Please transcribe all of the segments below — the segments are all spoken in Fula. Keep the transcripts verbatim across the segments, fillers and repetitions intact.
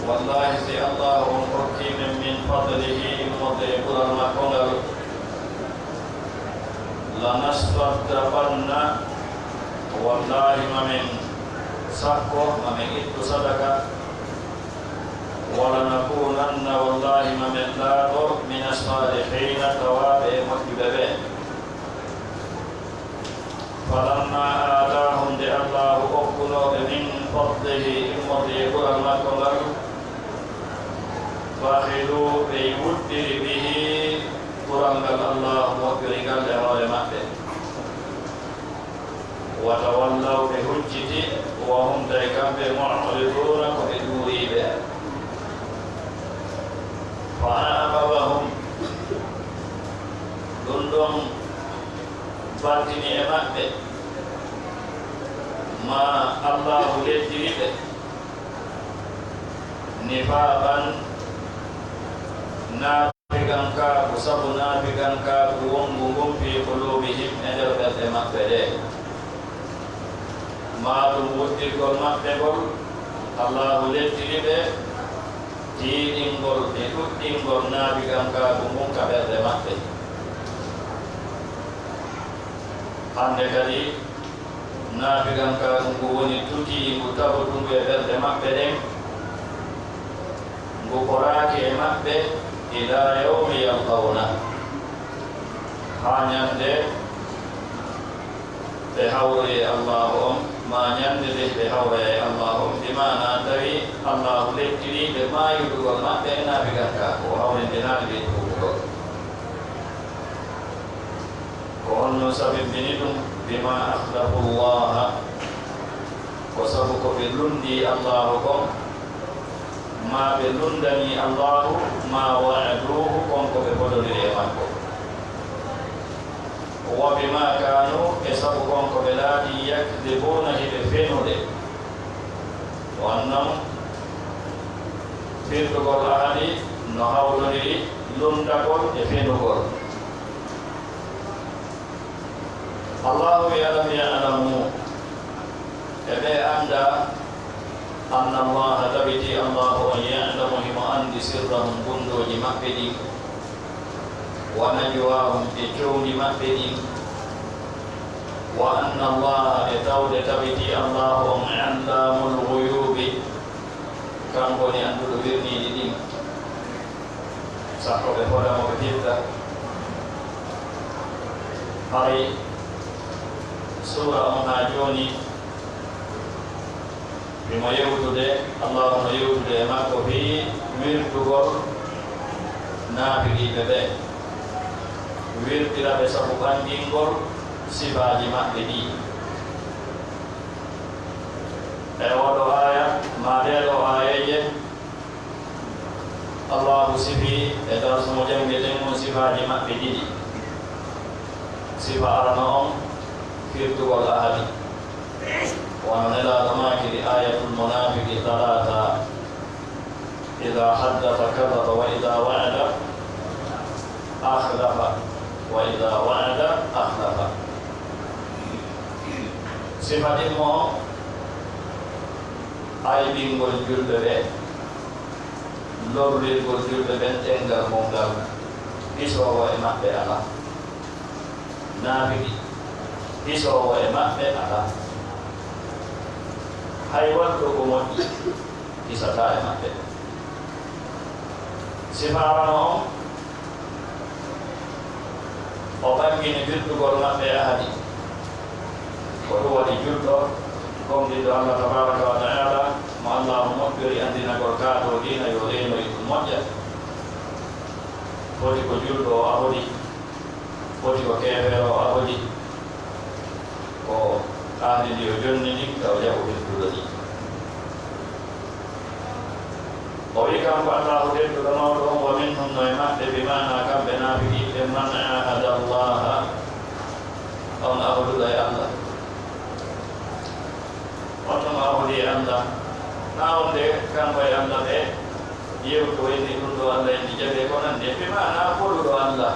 Wallahi, si Allah on okki men min fadlihi, immorde e ɓural makko ngal, lanasaddaqanna, wallahi ma men sakko, ma men ittu sadaka, walanakunanna, wallahi ma men laato mina salihiina, tawaaɓe e moƴƴuɓe ɓe. Falamma aataahum, nde Allaahu okkunoo ɓe, min fadlihi, immorde e ɓural makko ngal, bakhiluu, ɓe wuddiri, bihi, ɓural ngal Allaahu moƴƴori ngal e hoore maɓɓe. Wa tawallaw, ɓe hucciti, wa hum, tawi kamɓe, mu'riduuna, ko ɓe ɗuuriiɓe. Fa aqabahum, ɗum ɗon battini e maɓɓe ma Allaahu leddiri ɓe, nifaaqan, naafigankaaku, sabu naafigankaaku wonngu ngun, fii quluubihim, e nder ɓerɗe maɓɓe ɗe. Maa ɗum wuddirgol maɓɓe ngol, Allaahu leddiri ɓe tiiɗingol e ɗuɗɗingol naafigankaaku ngun ka ɓerɗe maɓɓe. Hannde kadi, naafigankaaku ngu woni tutiingu, tabutungu e ɓerɗe maɓɓe ɗen, ngu ɓoraaki e maɓɓe, ilaa yawmi yalqawna, haa ñande ɓe hawroyi e Allaahu on, maa ñande nde ɓe hawroya e Allaahu on, bi maanaa tawi Allaahu lettirii ɓe maayudugol maɓɓe e naafigankaaku, o hawrindinaali ɓe tuubugol. Ko honno sabimbini ɗum? Bimaa akhlafu Llaaha, ko sabu ko ɓe lunndii Allaahu kon, maa ɓe lunndanii Allaahu, maa wa'aduuhu, kon ko ɓe fodondiri e makko. Wa bimaa kaanuu, e sabu kon ko ɓe laatii, yakdibuuna, hiɓe fenude. Wonnon firtugol ahadi no hawtondiri lunndagol e fenugol. Allaahu wi'i, alam ya'lamuu, e ɓe anndaa, anna Allaaha, tabiti Allaahu on, ya'lamu, himo anndi, sirrahum, bunndooji maɓɓe ɗin, wa najwaahum, e cowndi maɓɓe ɗin, wa anna Allaaha, e tawde tabiti Allaahu on, allaamul guyuubi, kanko woni annduɗo wirniiɗi ɗin. Sakko ɓe fodamo ɓe firta. Haray suura on haa jooni, himo yewtude, Allaahu no yewtude e makko fii wirtugol naafiqiiɓe ɓe, wirtira ɓe sabu ɓanngingol sifaaji maɓɓe ɗii. E oo ɗoo aaya, maa ɗee ɗoo aayeeje, Allaahu sifii e darsu mo janngeten on sifaaji maɓɓe ɗiɗi. Sifa arano on, firtugol ahadi. Wano Nelaaɗo maakiri, aayatul munaafiqi talaata, idaa haddasa kadaba wa idaa wa'ada akhlafa, wa idaa wa'ada akhlafa. Sifa ɗimmo on, aybingol julɓe ɓe, lorrirgol julɓe ɓen ɗemngal mun ngal, hisoowo e maɓɓe alaa. Naafiki, hisoowo e maɓɓe alaa. Hay waɗuɗo ko moƴƴi, hisataa e maɓɓe. Sifa arano on, o ɓanngini firtugol maɓɓe ahadi. Ko ɗum waɗi julɗo gomɗinɗo Allah tabaaraka wa ta'aala, mo Allaahu moƴƴori anndinagol kaa ɗoo diina yo reenoy ɗum moƴƴa. Foti ko julɗo o ahodi, foti ko keefeero o ahodi. Ko ahdi ndi o jonni ndin, ka o jaɓu firtude ɗi. O wi'i kanko Allaahu tedduɗo mawɗo on, wa minhum, no e maɓɓe, bi maanaa kamɓe naafiqiiɓe, man aahada Allaaha, on ahoduɗo e Allah. On ɗum ahodi e Allah. Naa on de kanko e Allah ɓe yewtu o inni ɗum ɗo Allah inni jaɓe ko nandi e bi maanaa foluɗo Allah.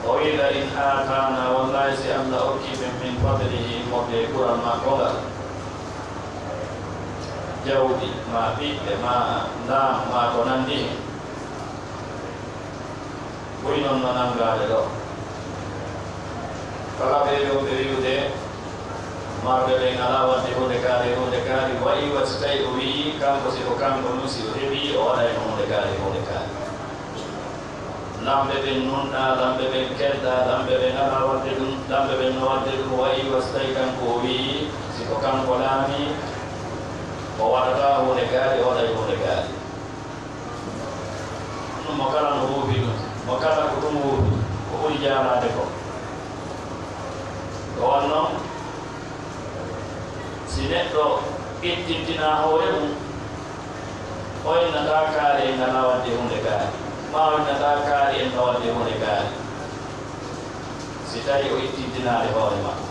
O wi'i, la in aataana, wallahi si Allah okki men min fadlihi, immorde e ɓural makko ngal, Jawdi, ma ɓiɓɓe, ma laamu, ma ko nanndi heen. Buy noon no nanngaade ɗo. Kala ɓe ɗo ɓe wi'ude, marɓe ɓe ngalaa waɗde huunde kaari, huunde kaari, wayi wa si tawi o wi'i, kanko si ko kanko nun, si o heɓii, o waɗay no huunde kaari, huunde kaari. Lamɓe ɓen nunɗaa, lamɓe ɓen keddaa, lamɓe ɓen alaa waɗde ɗum, lamɓe ɓen no waɗde ɗum, wayi wa si tawi kanko o wi'i, si ko kanko laamii, o waɗataa huunde gaari, o waɗay huunde gaari. Ɗum mo kala no woofi ɗum, mo kala ko ɗum woofi, ko ɓuri jaaraade ko. Ko wonno, si neɗɗo ittintinaa hoore mum, o innataa kaari en ngalaa waɗde huunde kaari, maa o innataa kaari en no waɗde huunde kaari, si tawi o ittintinaali hoore makko.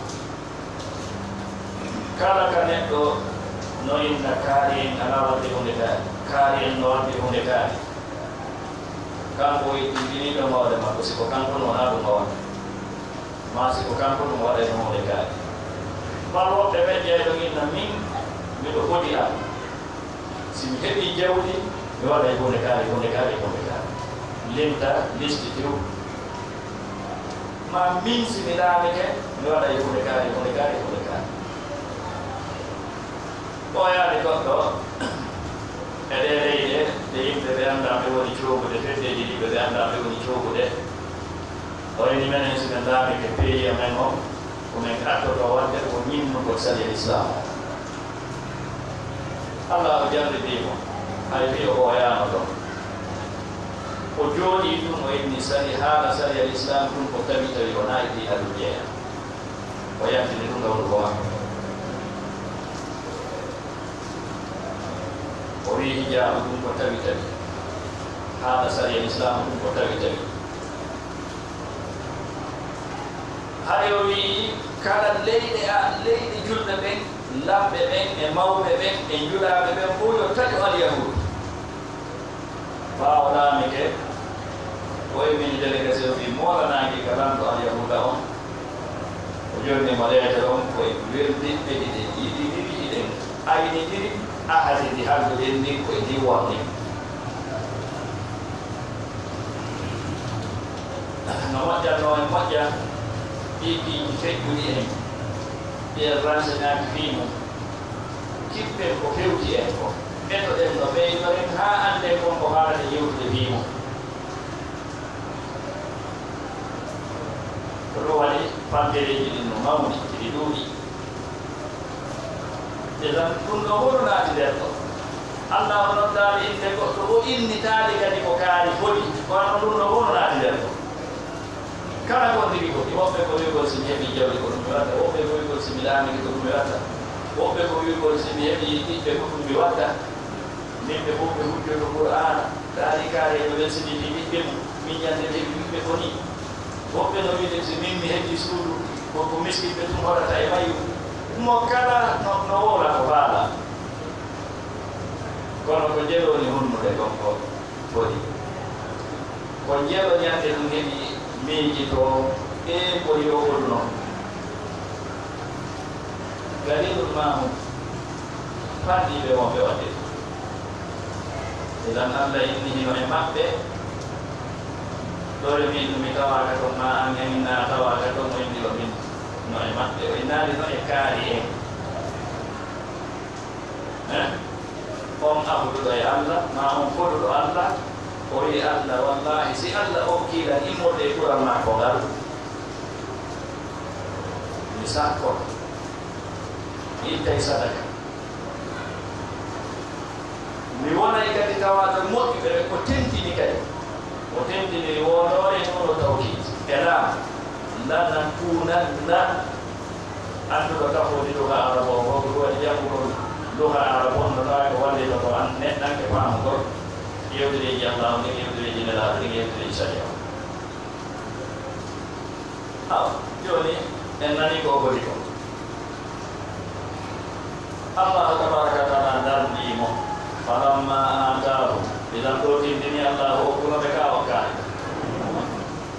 Kala ka neɗɗo no inna kaari en ngalaa waɗde huunde kaari, kaari en no waɗde huunde kaari, kanko o ittintiniiɗo hoore makko, si ko kanko no wonaa ɗum o waɗa. Maa si ko kanko ɗum waɗay no huunde kaari. Maa woɓɓe ɓe ƴeeɗo inna min, miɗo foti am. Si mi heɓii jawdi, mi waɗay huunde kaari, huunde kaari, huunde kaari. Limta, listi tew. Maa min si mi laamike, mi waɗay huunde kaari, huunde kaari, huunde kaari. Ɓooyaani goɗɗo e ɗee leyɗe, ɗe yimɓe ɓe anndaa ɓe woni coogude, feddeeji ɗi ɓe anndaa ɓe woni coogude. O inni menen si men laamike peeyi amen on, ko men artoto waɗde ko ñinnugol sariya Islaam o. Alla o jarribii mo, hay fii o ɓooyaano ɗon. O jooɗii tun, o inni sari, haala sariya Islaam tun ko tawi tawi o naati adun jeya. O yantini ɗum ɗo hunuko makko. O wi'i hijaabu ɗum ko tawi tawi. Haala sariya Islaamu ɗum ko tawi tawi. Hari o wi'i kala leyɗe a, leyɗe julɓe ɓen, lamɓe ɓen, e mawɓe ɓen, e njulaaɓe ɓen, fow yo taƴo alyahuudu. Ɓaawo laamike, o immini délégation ɗi moolanaaki ka lanɗo Alyahuuda on. O jonni mo leetere on ko e weldiɓɓe hiɗen yiɗindiri, hiɗen aynindiri, ahadi ndi halduɗen ndin ko e ndin wonni. No moƴƴatnoo en moƴƴa, ɗii piiji feƴƴuɗi en, ɗi en renseignaaki fii mum. Kippen ko fewti en ko, etoɗen no ɓeydoren haa annden kon ko haanata yewtude fii mum. Ko ɗum waɗi fantereeji ɗin no mawni, ɗi ɗuuɗi. Idan, ɗum ɗo wonu naati nder ɗo. Alla o noddaali innde goɗɗo, o innitaali kadi ko kaari foti, kono ɗum ɗo wonu naati nder ɗo. Kala ko ndiri foti, woɓɓe ko wi'ugol si mi heɓii jawdi ko ɗum mi watta, woɓɓe ko wi'ugol si mi laamike ko ɗum mi watta, woɓɓe ko wi'ugol si mi heɓii ɓiɓɓe ko ɗum mi watta. Min ɓe fof ɓe hujjoto Qur'aana, taari kaari e ɓe welsinii fii ɓiɓɓe mum, min ñande ɓe heɓi ɓiɓɓe ko nii. Woɓɓe no wi'de si min mi heɓii suudu, ko, ko miskinɓe tun hoɗata e mayru. Mo kala no, no wowla ko faala. Kono ko njelooni hunnude kon ko foti. Ko njelo ñande ɗum heɓi miijitoo, ee, ko yo hoɗu non. Galilul Maamum fanɗii ɓe wonɓe waɗde ɗum. Idan Alla inni hino e maɓɓe, ɗo yo min mi tawaaka ton, ma an e min na tawaaka ton, o inni ɗo min no e maɓɓe, o innaali no e kaari en. Eh? On abuduɗo e Alla, ma on foduɗo Alla, o wi'i Alla, wallaahi, si Alla okkii lan immorde e kural makko ngal, mi sakko, mi ittay sadaka. Mi wonay kadi tawaaɗo e moƴƴuɓe ɓe ko tentini kadi. O tentiniri woonoore e nuuno tawkiid. E laamu, lanakunanna. Annduɗo tafoodi luga arab o, fof ko ɗum waɗi janngugol luga arab on, no tawa ko wallitoo ko an neɗɗanke faamugol yewtereeji Allaahu ɗin, yewtereeji Nelaaɗo ɗin, yewtereeji sariya o. Awa, jooni en nanii ko o foti ko. Allaahu tabaaraka wa taala darnii mo. Falammaa aataahum, idan ɗo tindini Allaahu okkuno ɓe ka okkaani.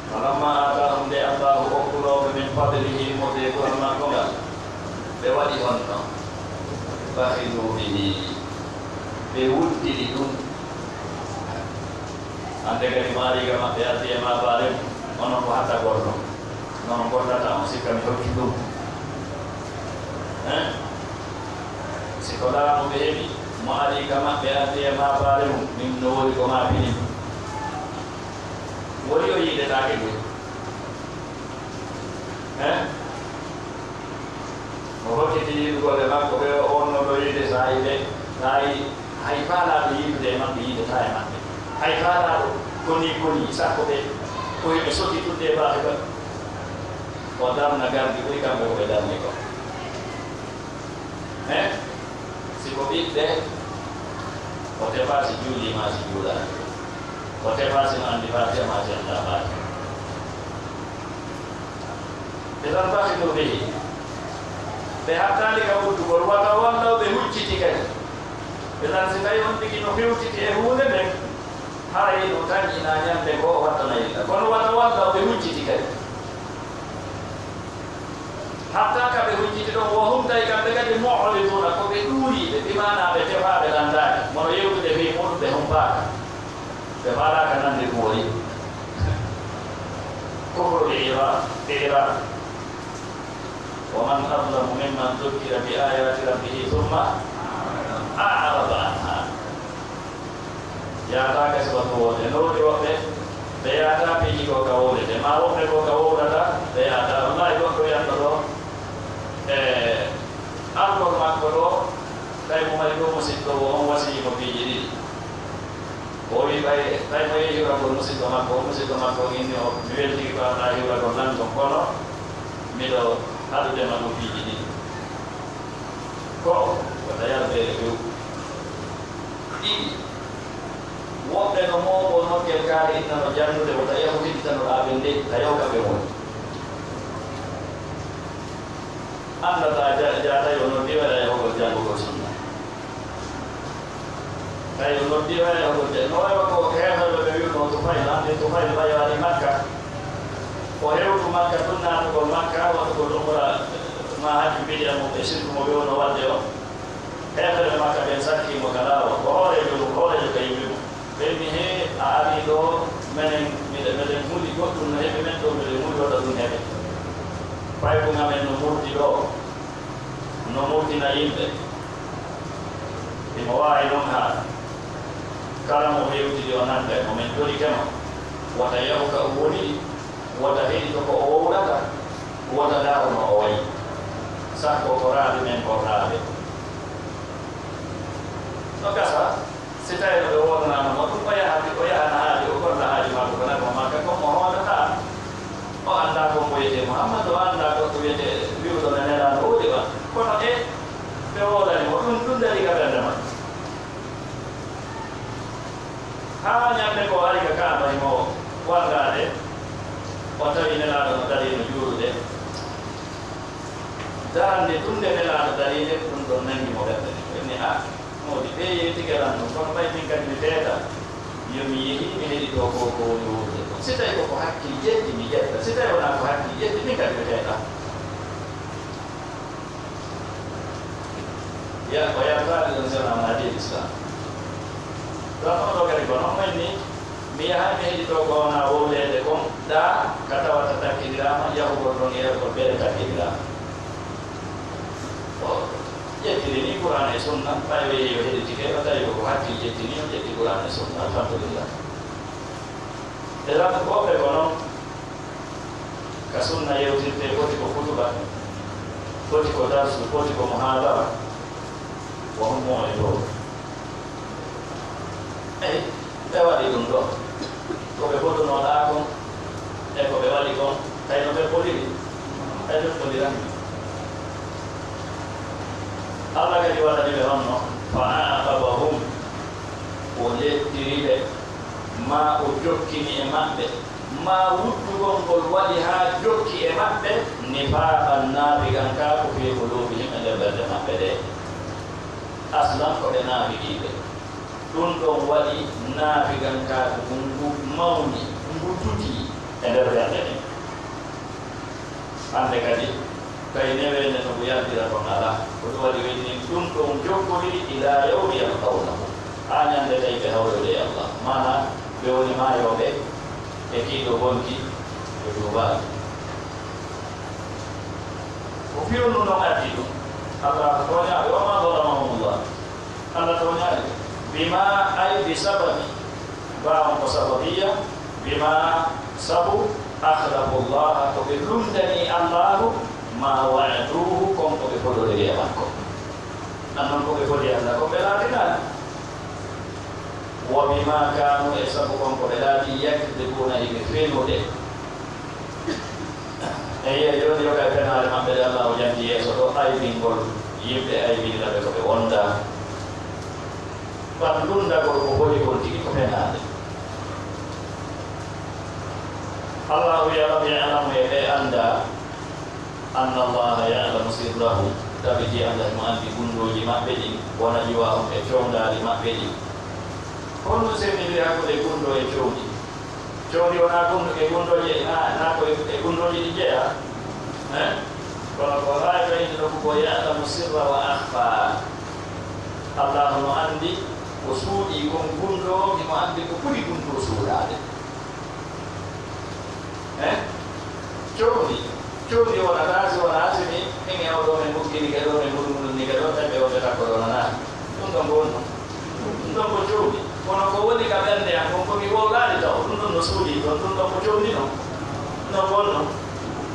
Falammaa aataahum, nde Allaahu okkunoo ɓe min fadlihi, immorde e kural makko ngal, ɓe waɗi honno? Bakhiluu bihi. Tili ɗum. Hannde kadi mo ari ka maɓɓe addi e ma faale mum, onon ko hatta gorno. Noon gollata on, sikka mi hokki ɗum. Hein? Si ko laamu ɓe heɓi, mo ari ka maɓɓe addi e ma faale mum, min no woni ko ma fini. Woni o yiidetaake ɗum. Hein? Mo hokkiti yiɗugol e makko ɓe, o wonno ɗo yiide saa'i ɓe, saa'i hay faalaaɗo yiidude e maɓɓe yiidata e maɓɓe. Hay faalaaɗo koni koni sakko ɓe, ko ɓe soti tudde e baafe ba. O darna gardi ɓuri kamɓe ko ɓe darni ko. Hein? Si ko ɓiɓɓe, o tefa si juuli ma si juulaani. O tefa si no anndi Faatiha ma si anndaa Faatiha. Idan bakilu bihi. Ɓe hattaali ka wuddugol, wata wallaw ɓe hucciti kadi. Idan si tawi on tigi no fewtiti e huunde nden, haray no tañi na ñande goo o wattana illa. Kono wata wallaw ɓe hucciti kadi. Hatta ka ɓe hucciti ɗon, wo hum tawi kamɓe kadi mu'riduna, ko ɓe ɗuuriiɓe, bi maana ɓe tefaaɓe lanndaaki. Mono yewtude fii muɗum ɓe humpaaka. Ɓe faalaaka nande ɗum woni. Kufru bi ira-, bi ira. Wa man azlamu mimman dhukkira bi ayati rabbihi thumma a'rada anha. Yaata ka sifa ko wonde. No woodi woɓɓe, ɓe yaata piiji ko ka wowlete. Ma woɓɓe ko ka wowlata, ɓe yaata. Wallahi goɗɗo yanno ɗo, e alkol makko ɗo, tawi mo mari ɗo musiɗɗo wo on wasiyii mo piiji ɗiɗi. O wi ɓay, ɓay mo yehi hiwragol musiɗɗo makko, o musiɗɗo makko inni o, mi weltike ko alaa hiwragol lan kon, kono miɗo haɗude ma ɗum piiji ɗiɗi. Ko, wata yalbeere few. Ɗiɗi, woɓɓe no mooɓoo nokkel kaari inna no janndude, wata yahu heɗitanoɗaa ɓe nde, tayaw kamɓe woni. Anndataa ja-, ja-, tawi o noddi waɗa yahugol janngugol sunna. Tawi o noddi waɗa yahugol janngugol. No waɗa ko heeferɓe ɓe wi'unoo Tufayl, anndi Tufayl ɓay o ari Makka. O hewtu Makka tun naatugol Makka, waɗugol umra, ma hajju mbiɗi mo ɓe sirku mo ɓe wonno waɗde o. Heeferɓe Makka ɓen sakkii mo ka laawol. Ko hooreejo ɗum, hooreejo ka yimɓe mum. Ɓe mbi', "Hee, a arii ɗoo, menen, miɗen, miɗen huli goɗɗum no heɓi men ɗoo, miɗen huli wota ɗum heɓe. Paykun amen no murti ɗoo, no murtina yimɓe." Himo waawi non haa kala mo hewtidi o nannga mo, min torike ma, wota yahu ka o woni, wota heɗito ko o wowlata, wota ndaaru no o wayi. Sakko ko raaɓe men korraaɓe. No gasa. Si tawii no ɓe woodanaano mo ɗum, o yaha, o yahana haaju, o golla haaju makko, ko nag mo Makka kon, mo hoodataa. O anndaa ko mbo wiyetee Muhammad, o anndaa goɗɗo wiyetee wi'uɗo no Nelaaɗo woodi wa. Kono e ɓe woodani mo ɗum, ɗum darii ka ɓernde makko. Haa ñannde ko ari ka Kaaba himo wanngaade, o tawi Nelaaɗo no darii no juulude. Darannde tun nde Nelaaɗo darii nden, ɗum ɗon nanngi mo ɓernde nden. O inni, "Ah, Moodi, ɓe yeetike lan ɗum, kono ɓay min kadi mi feeta, yo mi yehi, mi heɗito ko, ko woni wuurde ko. Si tawi ko ko hakkil ƴetti, mi ƴetta. Si tawi wonaa ko hakkil ƴetti, min kadi mi feeta." Ya, o yaltaali ɗon si wonaa wonaa diine Islam. Ɗon ɗon ɗo kadi ko non wayni, mi yahay mi heɗito ko wonaa wowleede kon, ɗaa ka tawata takkindiraama, yahugol ɗon e yarugol beele takkindiraama. O ƴettiri ni Qur'aana e Sunna, ɓay o yehi o heɗitike, o tawi ko ko hakkil ƴetti ni, o ƴetti Qur'aana e Sunna, alhamdulillah. E lan woɓɓe ko non, ka sunna yewtirte, foti ko kutuba, foti ko darsu, foti ko muhadara, wo hommo e dow. Eyi, ɓe waɗi ɗum ɗo. Ko ɓe fotunoo ɗaa kon, e ko ɓe waɗi kon, tawi no ɓe poliri, tawi ɓe polirani. Allah kadi waɗani ɓe honno, fa aqabahum, o lettiri ɓe, ma o jokkini e maɓɓe, ma wuddugol ngol waɗi haa jokki e maɓɓe, nifaqan, naafigankaaku, fi qulubihim, e nder ɓerɗe maɓɓe ɗe. Aslan ko ɓe naafiqiiɓe. Ɗum ɗon waɗi naafigankaaku ngun ngu mawni, ngu tuti e nder ɓerɗe ɗen. Hannde kadi, tawi neweende no ngu yaltira toon alaa. Ko ɗum waɗi o inni, ɗum ɗon jokkodiri ilaa yawmi yalqawnahu. Haa Tawi ɓe hawroyde e Allah. Maana, ɓe woni maayooɓe e kiiɗo bonki, ɓe tuubaali. Ko fewndo non addi ɗum. Allah tooñaali, وما ظلمهم الله. Allah tooñaali ɓe. Bima, ay bi sababi. Baa on ko sababiya. Bima, sabu, akhlafu Allah, ko ɓe lundani Allahu, ma wa'aduhu, kon ko ɓe fodori e makko. Annon ko ɓe fodi Allah, ko ɓe laatinaani. Wa bima kanu, e sabu kon ko ɓe laati, yakdibuna, hiɓe fenude. E yiya jooni yo kay fenaale maɓɓe ɗe Allah o janti yeeso ɗo, aybingol yimɓe aybinira ɓe ko ɓe wonda. Ɓan lundagol ko boni kon tigi ko fenaale. Allahu wiya, lam ya'lamu, e ɓe annda, anna Allaha ya'lamu sirrahum, tabiti Allah mo anndi gunndooji maɓɓe ɗin, wa najwaahum, e cowndaali maɓɓe ɗin. Honɗum semmindiri hakkunde gunndoo e cowndi? Cowndi wonaa gunndoo e gunndooji, na, na ko e, e gunndooji ɗi jeyaa? Eh? Kono ko haa e ɓeyde ɗo ko ya'lamu sirra wa akhfa. Allahu no anndi ko suuɗii kon gunndoo, himo anndi ko ɓuri gunndoo suuɗaade. Eh? Cowndi, cowndi wonata si wonaa si mi, min e oɗo min muggini ka ɗo, min mulmulni ka ɗo, tawi ɓe wonde takko ɗo nanaa. Ɗum ɗon ko wonno. Ɗum ɗon ko cowndi. Kono ko woni ka ɓernde am kon, ko mi wowlaali taw. Ɗum ɗon no suuɗii ɗon, ɗum ɗon ko cowndi non. Ɗum ɗon ko wonno.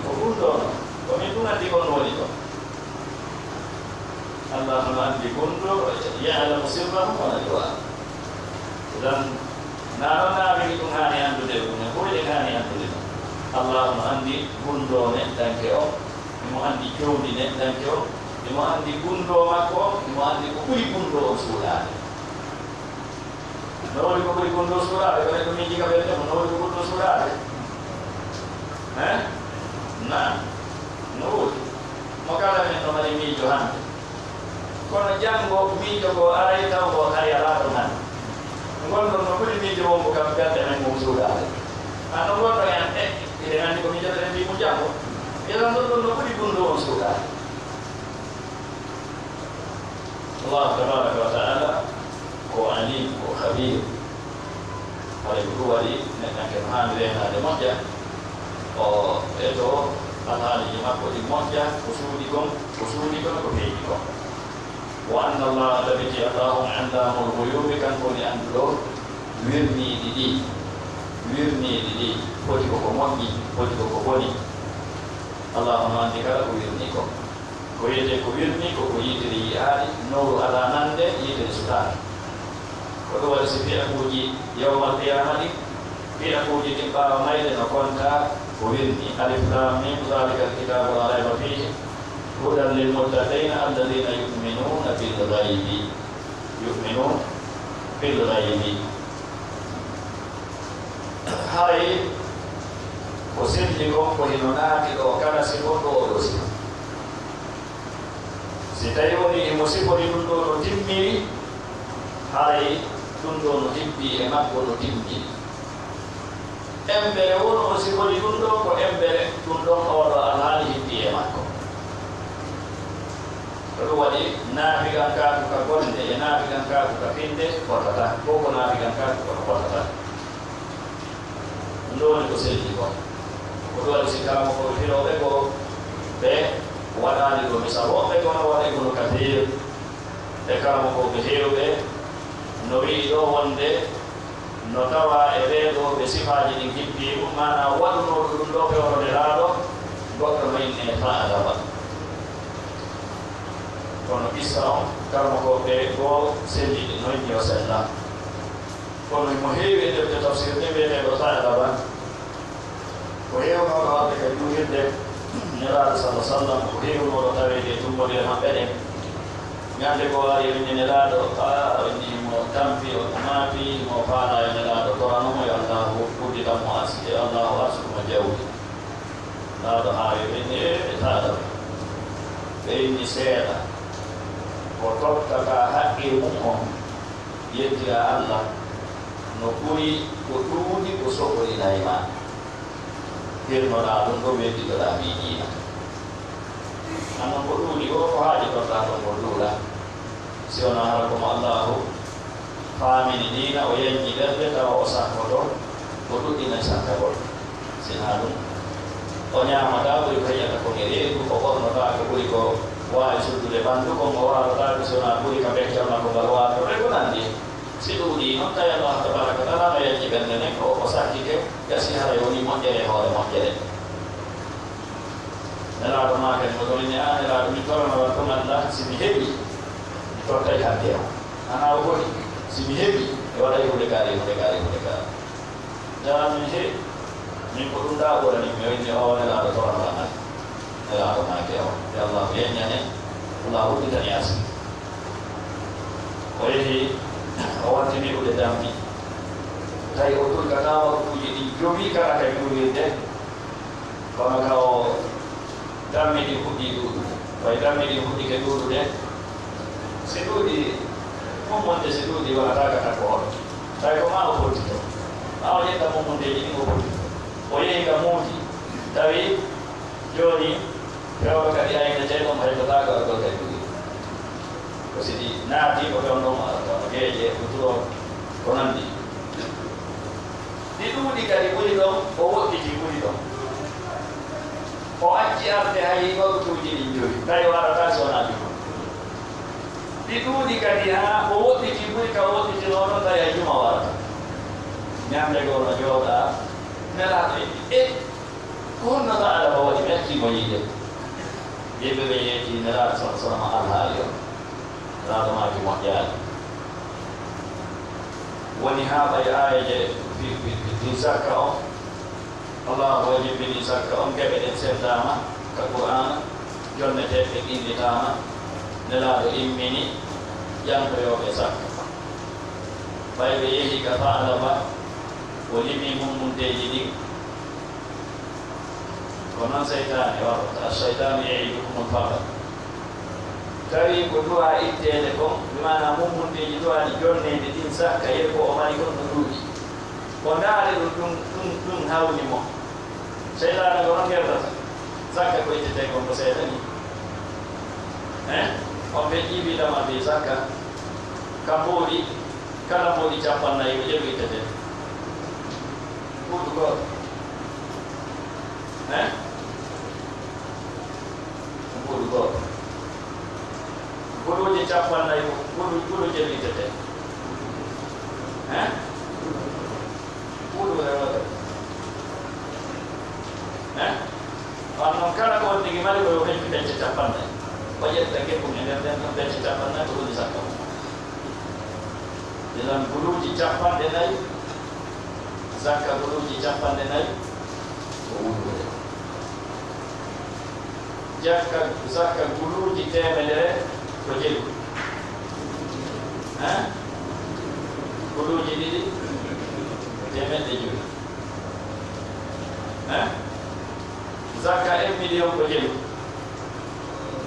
Ko ɗum ɗon non. Ko min ɗum anndi kon woni ɗon. Allah no anndi gunndoo, ya'lamu sirrahum wa najwaahum. Idan, na noon naafiki ɗum haani anndude ɗum, e ko eɗen haani anndude ɗum. Allah no anndi gunndoo neɗɗanke on, himo anndi cowndi neɗɗanke on, himo anndi gunndoo makko on, himo anndi ko ɓuri gunndoo on suuɗaade. No woodi ko ɓuri gunndoo suuɗaade, ko neɗɗo miiji ka ɓernde mum, no woodi ko ɓurɗo suuɗaade? Eh? Naam. No woodi. Mo kala men no mari miijo hannde. Kono janngo miijo goo aray taw ko hari alaa ɗon hannde. Ngonɗon no ɓuri miijo wongo kam ɓernde men mum suuɗaade. An no ngonɗon e an, e, hiɗen anndi ko miijotoɗen fii mum janngo. Idan ngonɗon no ɓuri gunndoo on suuɗaade. Allah tabaraka wa ta'ala ko Alim, ko Khabir. Haray ko ɗum waɗi neɗɗanke no haani reenaade moƴƴa, o eto alhaaliiji makko ɗi moƴƴa, ko suuɗi kon, ko suuɗi kon, ko feeñi kon. Wa anna Allaha, tabiti Allahu, allamul ghuyubi, kanko woni annduɗo wirniiɗi ɗi, wirniiɗi ɗi, foti ko ko moƴƴi, foti ko ko boni. Allahu no anndi kala ko wirnii kon. Ko wiyetee ko wirnii ko, ko yitere yi'aali, nowru alaa nande, yitere sutaaki. Ko ɗum waɗi si fiyakuuji yawmal qiyaama ɗin, fiyakuuji ɗin ɓaawo mayde no kontaa ko wirnii. Alif Laam Miim, zaalikal kitaabu laa rayba fiihi, hudan lil muttaqiina, alladiina yu'minuuna bil ghaybi. Yu'minuuna bil ghaybi. Haray ko selli kon ko hino naati ɗo kala sifo ɗo ɗo sifo. Si tawi woni himo sifori ɗum ɗo no timmiri, haray ɗum ɗo no hibbi e makko no timmiri. Embere won o sifori ɗum ɗo ko embere ɗum ɗon oɗo alhaali hibbi e makko. Ko ɗum waɗi naafigankaaku ka gonde e naafigankaaku ka finde fotataa, ko ko naafigankaaku kono fotataa. Ɗum ɗo woni ko selli kon. Ko ɗum waɗi si karamokooɓe firooɓe goo ɓe waɗaali ɗo misal. Woɓɓe goo no waɗa Ibnu Kasiir e karamokooɓe heewɓe no wi'i ɗo wonde no tawa e ɓee ɗoo ɓe sifaaji ɗin hippii ɗum, maanaa waɗunooɗo ɗum ɗo fewndo Nelaaɗo, goɗɗo no innee Sa'laba. Kono kissa on, karamokooɓe goo selli ɗi, no inni o sella. Kono himo heewi e defte tafsir ɗe wi'eteeɗo Sa'laba. Ko heewnooɗo arde ka juulirde Nelaaɗo salla sallam, ko heewnooɗo taweede e tummbodire maɓɓe ɗen. Ñande goo ari o inni Nelaaɗo, a, o inni himo tampi, o maapi, himo faalaa yo Nelaaɗo torano mo, yo Allaahu udditan mo arsi-, yo Allaahu arsuku mo jawdi. Nelaaɗo haari o inni, e, e Sa'laba. Ɓe inni seeɗa. Ko tottata haqqee mum on. Yettira Alla no ɓuri ko ɗuuɗi ko soɓorinay ma. Hirnoɗaa ɗum ɗo wedditoɗaa miijiina. Annon ko ɗuuɗi ko, ko haaji totta ɗon ko ɗuuɗa. Si wonaa hara ko mo Allaahu faami Ni diina, o yaññi ɓernde, tawa o sakkoto, o ɗuɗɗina sakkagol. Sinaa ɗum, o ñaamataa ɓuri ko heƴata kon e reedu, o ɓornotaa ko ɓuri ko waawi suddude ɓanndu kon, o waalotaako si wonaa ɓuri ka beccal makko ngal waaloree, ko nanndi. Si ɗuuɗii noon, tawi Allah tabaaraka wa taala no yaññi ɓernde nden, ko o sakkike, gasi haray woni moƴƴere e hoore moƴƴere. Nelaaɗo maaki mo ɗon, inni, "Aa Nelaaɗo, mi toranorat kon Allah, si mi heɓii, mi tottay haddiya." Ana o hoɗi, "Si mi heɓii, mi waɗay huunde kaari, huunde kaari, huunde kaari." Tawa min he, min ko ɗum ɗaa ɓurani mi, o inni, "O Nelaaɗo, toranorat Allah." Nelaaɗo maaki, "O, yo Allah yeññane, Allah udditani yaasi." O yehi, o watti neɗɗude dammi. Tawi o tulkataa waktuuji ɗin jowi kala ka juulirde. Kono ka o dammi ɗin fuɗɗii ɗuuɗude, ɓay dammi ɗin fuɗɗike ɗuuɗude, si ɗuuɗi, mummunde si ɗuuɗi, waɗataa ka takko on. Tawi ko maa o fottito, maa o ƴetta mummundeeji ɗin o fottito. O yehi ka muuji, tawi jooni pewɗo kadi aynetee ɗon, haytotaako argol kadi ɗuuɗi. Ko si ɗi naati, ko toon ɗon arata, no geeƴe, no turo, ko nanndi. Ɗi ɗuuɗi kadi ɓuri ɗon, o woɗɗiti ɓuri ɗon. O acci arde hay waktuuji ɗin jowi, tawi o arataa si wonaa juma. Ɗi ɗuuɗi kadi haa o woɗɗiti ɓuri ka o woɗɗitinoo ɗon, tawi hay juma o arataa. Ñande goo no jooɗaa, Nelaaɗo inni, "E, ko honno Sa'laba waɗi?" Ɓe accii mo yiide. Yimɓe ɓe yeetii Nelaaɗo sallallaahu alayhi wa sallam alhaali on. Nelaaɗo maaki moƴƴaali. Woni haa ɓay aayeeje fi, fi, fi, fi zakka on. Allaahu o jippini zakka on, geɓe ɗen seddaama ka Qur'aana, jonneteeɓe innitaama, Nelaaɗo immini jantoyooɓe zakka. Ɓay ɓe yehi ka Sa'laba, o limi mummunteeji ɗin, ko non seytaane waɗata, "Ash-shaytaanu ya'idukumul faqr." Tawi ko duwaa itteede kon, bi maanaa mummunteeji duwaaɗi jonneede ɗin zakka, yeru ko o mari kon no ɗuuɗi. O ndaari ɗum, ɗum, ɗum, ɗum hawni mo. Seytaane ko non gerdata. Zakka ko ittetee kon ko seeɗa ni. Hein? On ɓe ƴiiɓi dama mbi zakka. Ka mboɗi, kala mboɗi cappannayi ko jeɗu ittetee. Mbuuɗu gooto. Hein? Mbuuɗu gooto. Mbuuɗuuji cappannayi ko mbuuɗu, mbuuɗu jeɗu ittetee. Hein? Mbuuɗu rewata. Hein? On non kala ko on tigi mari ko yo feññu becce cappannayi. O ƴetta geɓɓum e nder nden ɗon becce cappannayi ko woni zakka mum. Idan guluuji cappanɗe nayi, zakka guluuji cappanɗe nayi ko wuudude. Jakka, zakka guluuji teemedere ko jeɗu. Hein? Guluuji ɗiɗi, teemeɗɗe jowi. Hein? Zakka un million ko jeɗu.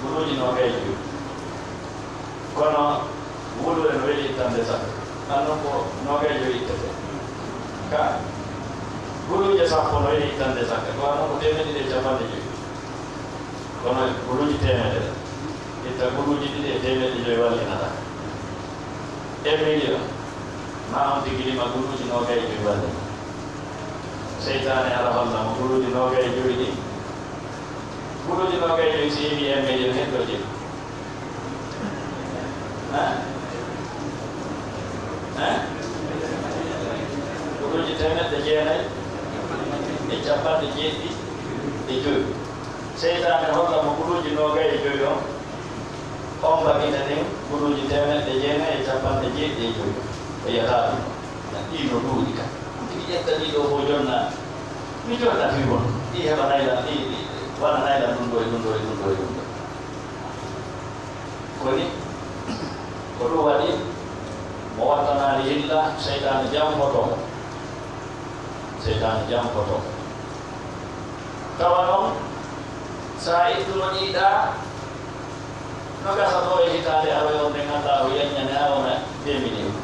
Guluuji noogay jowi. Kono wuluure no weli ittande zakka. An non ko noogay jowi ittete. Ka guluuje sappo no weli ittande zakka. Ko an non ko teemeɗɗe ɗiɗi e cappanɗe jowi. Kono guluuje teemedere, itta guluuje ɗiɗi e teemeɗɗe jowi wallinataa. Un million, ma on tigi lima guluuje noogay jowi wallina. Seytaane ara holla mo guluuje noogay jowi ɗin. Guluuje noogay jowi si heɓi un million heddo je. Hein? Hein? Guluuje teemeɗɗe jeenayi e cappanɗe jeeɗiɗi e jowi. Seytaane holla mo guluuje noogay e jowi on. On mbaɗina ɗin guluuje teemeɗɗe jeenayi e cappanɗe jeeɗiɗi e jowi. O yiyata ɗum. Ɗii no ɗuuɗi ka. Ɗi ƴetta ɗii ɗoo fof jonna. Mi jonna fii won. Ɗii heɓa naylan, ɗii, ɗii, waɗa naylan ɗum ɗoo e ɗum ɗoo e ɗum ɗoo e ɗum ɗoo. Koni, ko ɗum waɗi, mo wattanaali hilla, seytaane jampoto mo. Seytaane jampoto mo. Tawa noon, so a ittuno ɗii ɗaa, no gasa ɗoo e hitaande aroyoo nden, Allaahu yaññane a wona deux millions.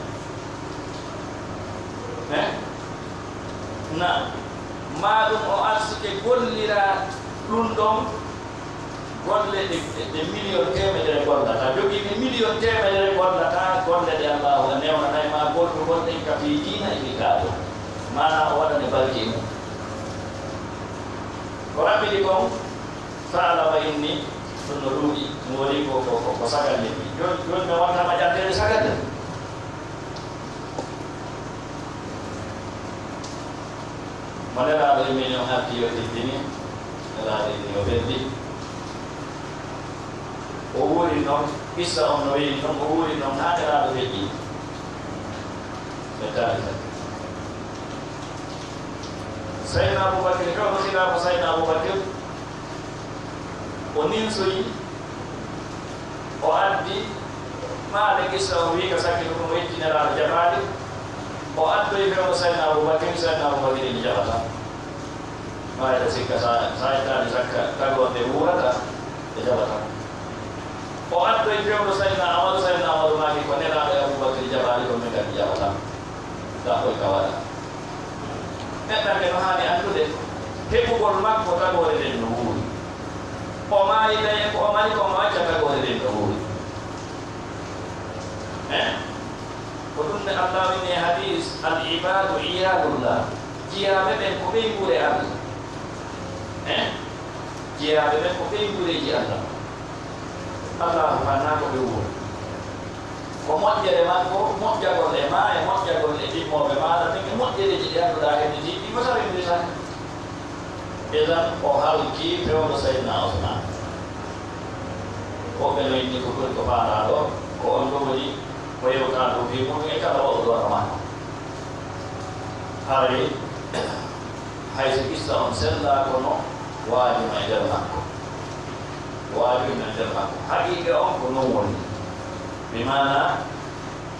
Eh? Na, maa ɗum o arsike gollira ɗum ɗon golle ɗe, ɗe, ɗe miliyon teemedere gollata. Jogii ɗe miliyon teemedere gollata golle ɗe Allaahu newnanay ma gollugol Fii diina e fii kaado. Maanaa o waɗane barke mum. Ko raɓɓiɗi kon, Saalaba inni, ɗum no ɗuuɗi, mo woni ko, ko, ko, ko sagal lebbi. Jooni, jooni mi watta maƴanteeɗe sagal lebbi. Mo Nelaaɗo immini on arti yo teddini, Nelaaɗo inni yo ɓeddi. O wuuri noon, qissa on no wiyi noon, o wuuri noon haa Nelaaɗo ɓeddi. Ɓe taali tan. Seydina Abubakir, fewndo khilaafa Seydina Abubakir, o ninsoyi, o addi, maale qissa on wiyi ka sakkito ko mo itti Nelaaɗo jaɓaali, o addoyi fewndo Seydina Abubakir, Seydina Abubakir ene jaɓata. Maayata sikka sa, sa ittaani zakka, tagoonde wuurata, ɓe jaɓata. O addoyi fewndo Seydina Amaru, Seydina Amaru maaki ko Nelaaɗo e Abubakir jaɓaali, ko min kadi jaɓata. Ɗaɓɓoy ka waɗa. Neɗɗanke no haani anndude heɓugol makko tagoore nden no wuuri. O maayi tawi ko o mari ko mo acca tagoore nden no wuuri. Eh? Ko ɗum ne Allah winni e hadis, "Al ibadu iyalullah." Jiyaaɓe ɓen ko ɓeynguure Allah. Eh? Jiyaaɓe ɓen ko ɓeynguureeji Allah. Allahu fannaa ko ɓe wuuri. Ko moƴƴere makko, moƴƴagol e maa, e moƴƴagol e ɗimmooɓe maaɗa, ɓen e moƴƴereeji ɗi annduɗaa heɓitii, ɗi mo sawindirta. Idan, o halki fewndo Seydina Usmaan. Woɓɓe no inni ko ɓuri ko faalaa ɗo, ko on ɗo woni ko yewtaa ɗo fii mum e kala waɗuɗo hono makko. Haray, hay so qissa on sellaa, kono waaju no e nder makko. Waaju no e nder makko. Haqiiqa on ko non woni. Bi maana,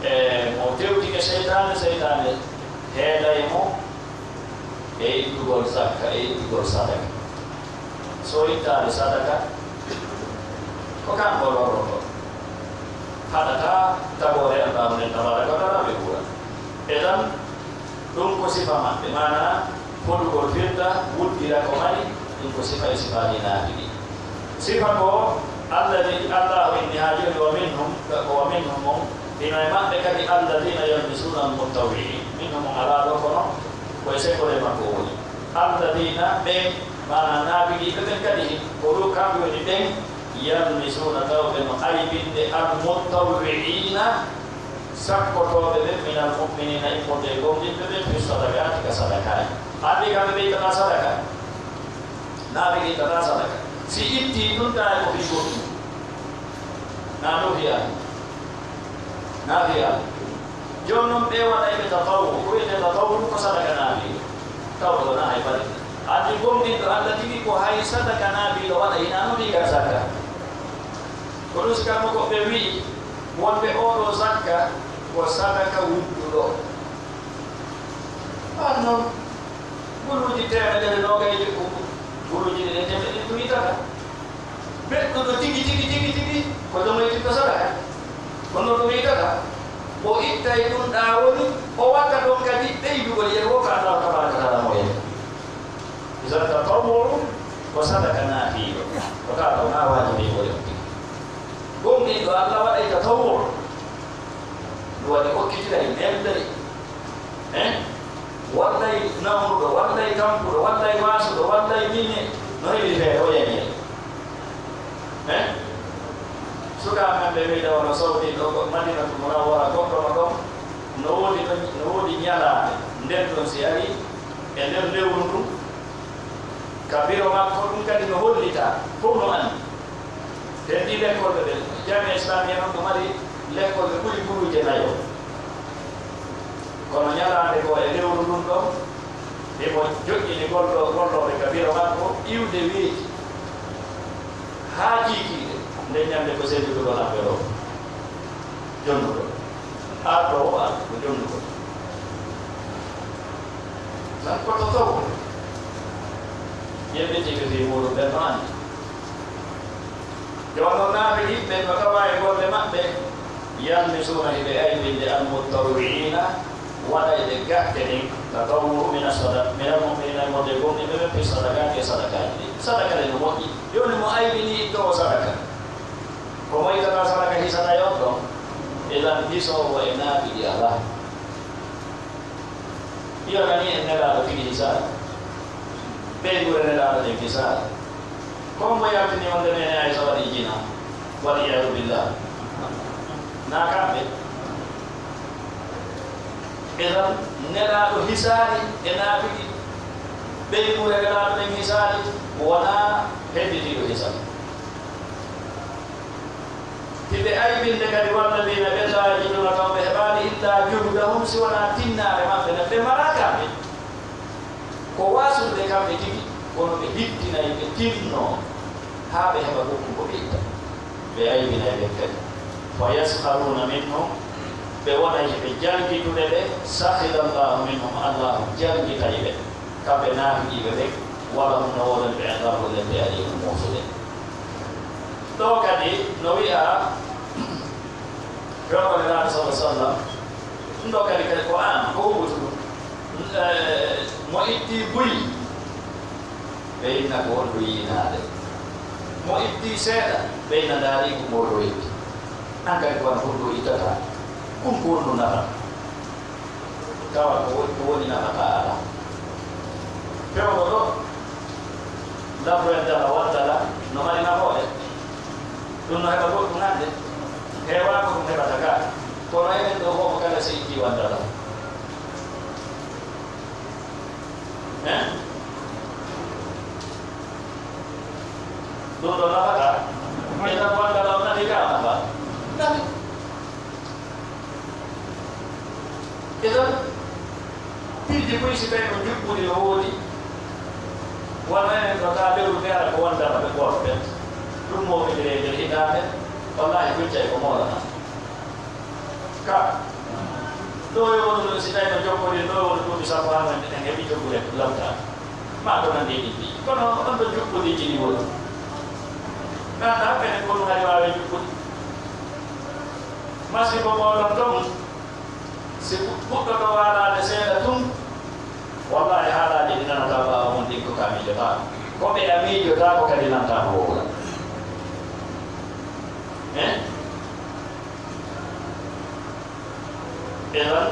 e, mo tewtike seytaane, seytaane heeday mo e ittugol zakka, e ittugol sadaka. So ittaali sadaka, ko kanko lorroto. Haɗata tagoore Allaahu nden tabaaraka wa taala ɓe wuura. Idan, ɗum ko sifa maɓɓe, maanaa fodugol firta, wuddira ko mari, ɗum ko sifa e sifaaji naafiqi. Sifa ko Allaahu inni haa jooni, "Wa minhum," ko "Wa minhum" on, hino e maɓɓe kadi, "alladina yalmisuna almutawwi'in." Minhum on alaa ɗo, kono ko e sekkoree makko o woni. Alladina, ɓen, maanaa naafiqiiɓe ɓen kadi, ko ɗum kamɓe woni ɓen, yalmisuna, taw ɓe no aybinde, almutawwi'ina, sakkotooɓe ɓen, minal mu'minina, immorde e gomɗinɓe ɓen, fi sadaqaati, ka sadakaaji. Anndi kamɓe ɓe ittataa sadaka? Naafiqi ittataa sadaka. Si ittii ɗum, tawi ko fii goɗɗum. Naa ɗum fii Allah. Naa fii Allah. Jooni non ɓe waɗayɓe tatawwu, ko wiyetee tatawwu ko sadaka naafiiɗo. Tawde wonaa hay fare. Anndi gomɗinɗo Allah tigi ko hay sadaka naafiiɗo waɗa, hinaa no fii ka zakka. Ko ɗum si kammo ko ɓe wi'i wonde oo ɗoo zakka ko sadaka wudduɗo. Ɓan non, guluuji teemedere noogay, guluuji ɗiɗi teemedere ɗin ɗum ittata. Ɓeɗɗuɗo tigi, tigi, tigi, tigi, ko jomoytirɗo sadaka. Kono ɗum ittata, o ittay ɗum ɗaa woni, o watta ɗon kadi ɓeydugol yeru o ka Allahu tabaaraka wa taala mo yeru. Idan tatawwu ko sadaka naafiiɗo, ko taa ɗo maa waajibi ko yotti. Gomɗinɗo Allah waɗay tatawwu, ɗum waɗi okkitiray, nelday. Eh? Wallay nawnuɗo, wallay tampuɗo, wallay waasuɗo, wallay mine, no heɓi feere, o yeñe. Eh? Sukaaɓe men ɓe wiide wano Sawdi ɗo, ko Madinatul Munawwara, goɗɗo no ɗon, no woodi ɗon, no woodi ñalaande, nden ɗon si ari e nder lewru ndun, ka biro makko, ɗum kadi no hollita, fof no anndi. Nden ɗi lekkolɓe ɓen, Jaamiya Islamiya noon ko mari lekkolɓe ɓuri guluuje nayo. Kono ñalaande goo e lewru ndun ɗon, himo joƴƴini gollo-, gollooɓe ka biro makko iwde weeji haa kiikiiɗe. Nden ñande ko sellitugol abbere o, jonnuɗo. Arɗo o, arɗo ko jonnuɗo. Tan ko to taw. Yimɓe tigi fii muuɗum ɓen no anndi. Jooni non naafiqi ɓen no tawa e golle maɓɓe, yalmisuuna, hiɓe aybinde, almutawwi'iina, waɗayɓe gakke ɗin, tatawwu, mina sada-, minal mu'miniina, e mode gomɗinɓe ɓen, fi sadaqaati, e sadakaaji ɗin. Sadaka ɗin no moƴƴi. Jooni mo aybini ittoowo sadaka, ko mo ittata sadaka hisana yo ɗon? Idan hisoowo e naafiqi alaa. Yo nani en Nelaaɗo tigi hisaade. Ɓeynguure Nelaaɗo ɗen hisaade. Ko mbo yaltini wonde Neene Aysa waɗi jina? Wal iyaazu billah. Na kamɓe. Idan, Nelaaɗo hisaali e naafiki. Ɓeynguure Nelaaɗo ɗen hisaali, wonaa hedditiiɗo hisaali. Hiɓe aybinde kadi, والذين إذا ما أتوا ما يعجلون taw ɓe heɓaali إلا جهدهم, si wonaa tinnaare maɓɓe nden, ɓe maraa kamɓe. Ko waasude kamɓe tigi, kono ɓe hittinay, ɓe tinnoo, haa ɓe heɓa goɗɗum ko ɓe itta. Ɓe aybinay ɓen kadi. فيسخرون منهم, ɓe wonay ɓe jalkitude ɓe, سخر الله منهم, Allaahu jalkitay ɓe. Kamɓe naafiqiiɓe ɓen, ولهم, no woodani ɓe, عذاب أليم, ɓe aɗi no muusude. Ɗoo kadi no wi'a, Jooɗo Nelaaɗo صلى الله عليه وسلم, ɗum ɗoo kadi, kadi ko aan, ko huɓɓutu ɗum. Eh, mo itti buy, ɓe inna ko won ɗo yiinaade. Mo itti seeɗa, ɓe inna ndaari ko mo ɗo itti. Aan kadi ko won ko ɗo ittata. Ɗum ko won ɗo nafata. Tawa ko woni, ko woni nafata alaa. Fewndo ɗo, labboyal dala, waddala, no mari nafoore. Ɗum no heɓa goɗɗum hannde. Heewaa ko ɗum heɓata gaa. Kono enen ɗo fof kala sey itti waddala. Hein? Ɗum ɗo nafata. Ɓe tan waddala on nafi gaa nafa. Nafi. Idan, piiji buy si tawi ko njuɓɓudi no woodi, wano enen ɗo taa lewru nde ara ko wondata ɓe gooto ɓen, ɗum mawɓe nder e nder hitaande, wallaahi kuccay ko moolana. Ka, ɗo e wonu ɗum si tawi no jokkodi, ɗo e wonu duuɓi sappo hannde en heɓi jokkude lamta. Maa ko nandi e ɗin piiji. Kono on ɗo njuɓɓudi jini woni. Nanda ɓenen ko ɗum hari waawi njuɓɓudi. Masibo mooɗon ton, si fu-, fuɗɗoto waalaade seeɗa tun, wallaahi haalaaji ɗi nanataa ɓaawo mun ɗin ko ka miijotaa. Ko ɓe a miijotaa ko kadi nantaa mo wowla. Eh? Idan,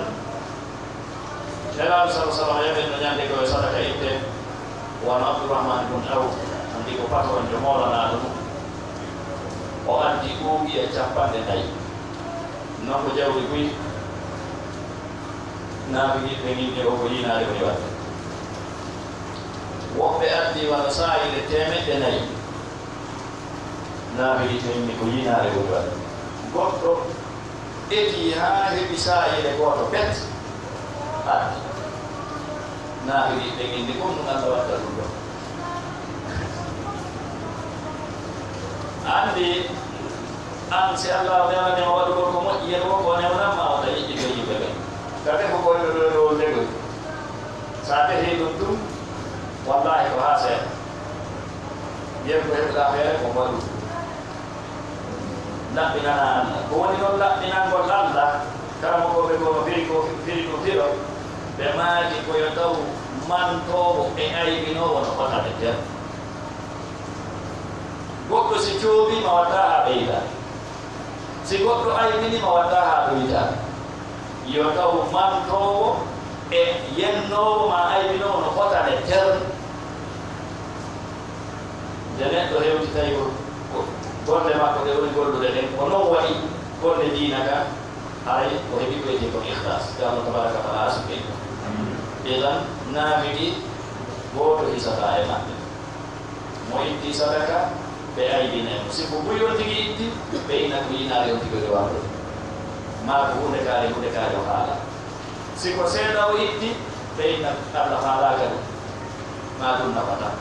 Nelaaɗo صلى الله عليه وسلم yamiri no ñande ko yo sadaka itte, wano Abdurrahman bun Awf, anndi ko patron jo moolanaaɗo ɗum. O addi uugiya capanɗe nayi. Non ko jawdi buy, naafiqiiɓe ɓe nginni o ko yiinaare woni waɗde. Woɓɓe addi wano saayire teemeɗɗe nayi. Naafiqiiɓe inni ko yiinaare woni waɗde. Goɗɗo eti haa heɓi saayire gooto pet, addi. Naafiqiiɓe inni ko ɗum Alla watta ɗum ɗo. Anndi, an si Alla newnanima waɗugol ko moƴƴi, yen wonko o newnanma, o tawi yimɓe, yimɓe ɓen. Ka defu ko ɓe ɗo ɗo ndegol. Sa defii ɗum tun, wallaahi ko haa seeɗa. Yen ko heɓuɗaa feere ko waɗu. Laɓɓinanaa Alla. Ko woni noon laɓɓinangol Alla? Karamokooɓe goo no firi ko, firi ɗum firo. Ɓe maaki ko yo taw mantoowo e aybinoowo no fotande ter. Goɗɗo si coobii ma watta haa ɓeyda. Si goɗɗo aybini ma watta haa ɗoyta. Yo taw mantoowo e yennoowo ma aybinoowo no fotande ter. Nde neɗɗo hewtitay ko, ko golle makko ɗe woni gollude ɗen, ko non waɗi golle diina ka, haray o heɓi ko wiyetee ko ikhlas. Yo Allah tabaraka wa taala arsuke en. Idan, naafiki gooto hisataa e maɓɓe. Mo itti sadaka, ɓe aybinay mo. Si ko buy on tigi itti, ɓe inna ko yiinaare on tigi o rewata ɗum. Maa ko huunde kaari, huunde kaari o haala. Si ko seeɗa o itti, ɓe inna Allah faalaaka ɗum. Maa ɗum nafataa.